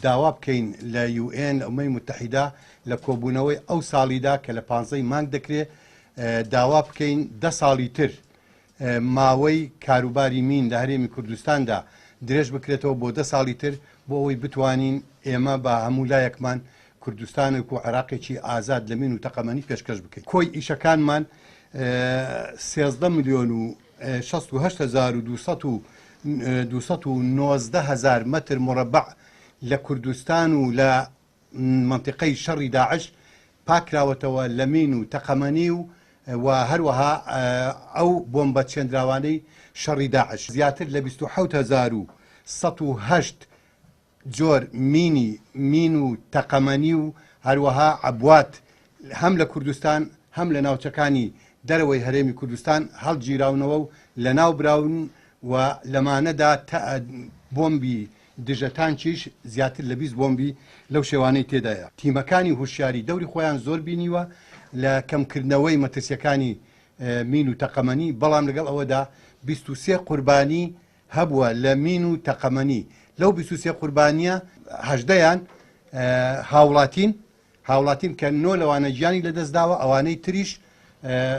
داوا بکەین لە UN، لە ئومەی موتەحیدە لە کۆبوونەوەی ئەو ساڵیدا کە لە پانزەی مانگ دەکرێ داوا بکەین دە ساڵی تر ماوەی کاروباری مین لە هەرێمی کوردستاندا درێژ بکرێتەوە بۆ دە ساڵی تر بۆ ئەوەی بتوانین ئێمە بە هەموو لایەکمان کوردستانێک و عێراقێکی ئازاد لە مین و تەقەمەنی پێشکەش بکەین. کۆی ئیشەکانمان 13 ملیۆن و 68219 هەزار مەتر مورەبەع لە کوردستان و لە مەنتیقەی شەڕی داعش پاککراوەتەوە لە مین و تەقەمەنی و و هەروەها ئەو بۆمبە چێندراوانەی شەڕی داعش. زیاتر لە 27108 جۆر مینی مین و تەقەمەنی و هەروەها عەبوات هەم لە کوردستان هەم لە ناوچەکانی دەرەوەی هەرێمی کوردستان هەڵگیراونەوە و لەناوبراون و لەمانەدا بۆمبی دژە تانکیش زیاتر لە 20 بۆمبی لەو شێوانەی تێدایە. تیمەکانی هوشیاری دەوری خۆیان زۆر بینیوە لە کەمکردنەوەی مەترسیەکانی مین و تەقەمەنی، بەڵام لەگەڵ ئەوەدا 23 قوربانی هەبووە لە مین و تەقەمەنی، لەو 23 قوربانیە 18 یان هاوڵاتین هاوڵاتین کە نۆ لەوانە گیانی لەدەستداوە، ئەوانەی تریش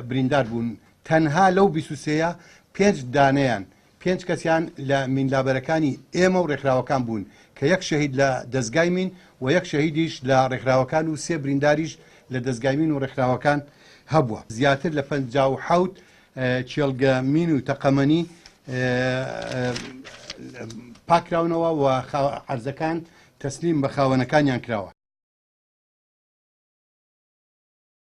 بریندار بوون. تەنها لەو 23یە پێنج دانەیان پێنج کەسیان لە مینلابەرەکانی ئێمە و ڕێکخراوەکان بوون کە یەک شەهید لە دەزگای مین و یەک شەهیدیش لە ڕێکخراوەکان و سێ برینداریش لە دەزگای مین و ڕێکخراوەکان هەبووە. زیاتر لە 57 کێڵگە مین و تەقەمەنی پاکراونەوە و عەرزەکان تەسلیم بە خاوەنەکانیان کراوە.